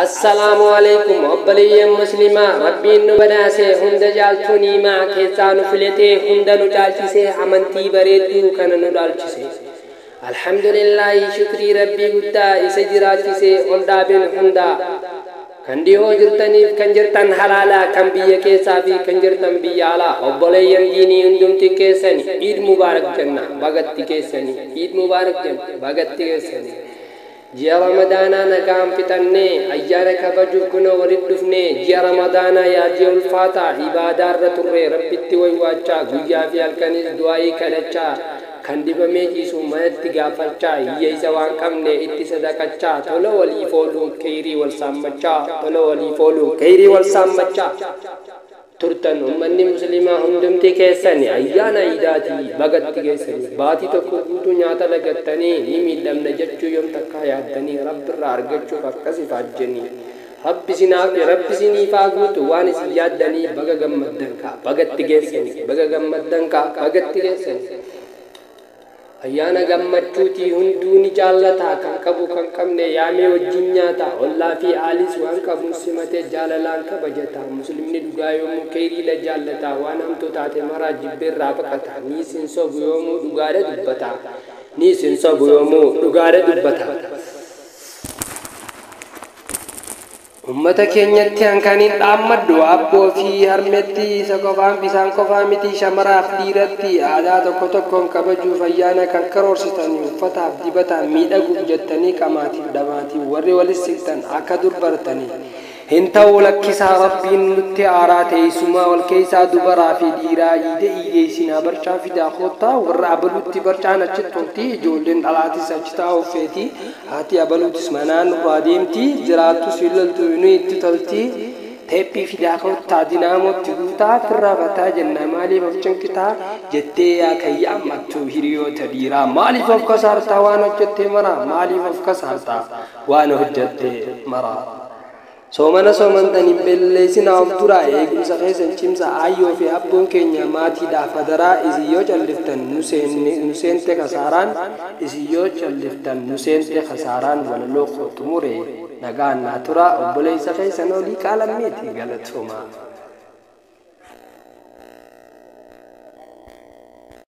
Assalaamu alaikum obboleeyyan muslimaa, Rabbiin nu badhaase hunda caaltuu niimaa keessaa nu filatee, hunda nu caalchisee, amantii bareedduu kana nu dhaalchise. Alhamdulillaahi, shukrii Rabbii guddaa isa jiraachisee ol dhaabeen hundaa. Kan dhihoo jirtaniif kan jirtan halaalaa, kan biyya keessaa fi kan jirtan biyya alaa, obboleeyyan diinii hundumti keessani Iid Mubaarak jenna, bagatti keessani. Iid Mubaarak jenna, bagatti keessani. Ji'a Ramadaanaa nagaan fixannee ayyaana kabajuuf kunoo walitti dhufnee. Ji'a Ramadaanaa yaa ji'a ulfaataa, ibaadaarra turre Rabbitti waywaachaa, guyyaa fi halkanis du'aayii kadhachaa, kan dhibamee ciisu manatti gaafachaa, hiyyeessa waan qabne itti sadaqachaa, tola waliif ooluun keyrii wal saammachaa, tola waliif ooluun keyrii wal saammachaa turtan. Ummanni muslimaa hundumti keessani ayyaana iidaatii bagatti geessanii. Baatii tokko guutuu nyaata lagattanii, ni miidhamna jechuu yoom takkaa yaaddanii? Rabbirraa argachuuf akkas ifaajjanii, Rabbi isiniif haa guutu waan isin yaaddanii. Baga gammaddan kaa, bagatti geessanii. Baga gammaddan kaa, bagatti geessanii. Ayyaana gammachuutii hunduu ni jaallata, kan qabu kan qabne yaamee wajjin nyaata, ollaa fi aalis waan qabuun simatee jaalalaan kabajata. Muslimni dhugaa yoomuu keeyriidha jaallata, waan hamtuu taate maraa jibbeerraa baqata. Ni isin sobu, yoomuu dhugaadha dubbata. Ni isin sobu, yoomuu dhugaadha dubbata. Ummata keenyatti hankaniin dhaammadhu, abboo fi harmetti, isa qofaan bisaan qofaa miti, shamaraaf dhiiratti, aadaa tokko tokkoon kabajuuf ayyaana kan karoorsitanii, uffataaf dibataan miidhaguuf jettanii qamaatiif dhamaatiif warri walis siqtan, akka dur bartanii hin ta'u, lakkisaa. Rabbiin nutti aaraa. Teessumaa wal keessaa dubaraa fi dhiiraa iide iideessinaa, barcaa fidaa koottaa. Warra abaluutti barcaan achitti tolti, ijoolleen dhalaatis achi taa'uuf feeti, haati abaluutis manaan nurraa deemti, jiraattus hin loltu, nu itti tolti. Teephii fidaa koottaa, dinaamootti guutaa, firraa bataa jenna. Maaliif of cinqitaa jettee yaa kayya ammattu hiriyoota dhiiraa? Maaliif of kasaartaa waan hojjettee maraa? Maaliif of kasaartaa waan hojjettee maraa? Soomana soomantan hin belleessinaa, of duraa eegumsa keessan cimsa. Aayyoo fi abboon keenya maatiidhaaf hadaraa, isin yoo calliftan nu seente kasaaraan, isin yoo calliftan nu seente kasaaraan. Walaloo koo xumure, nagaan naa tura. Obboleessa keessan Olii Qaalammeeti, galatooma.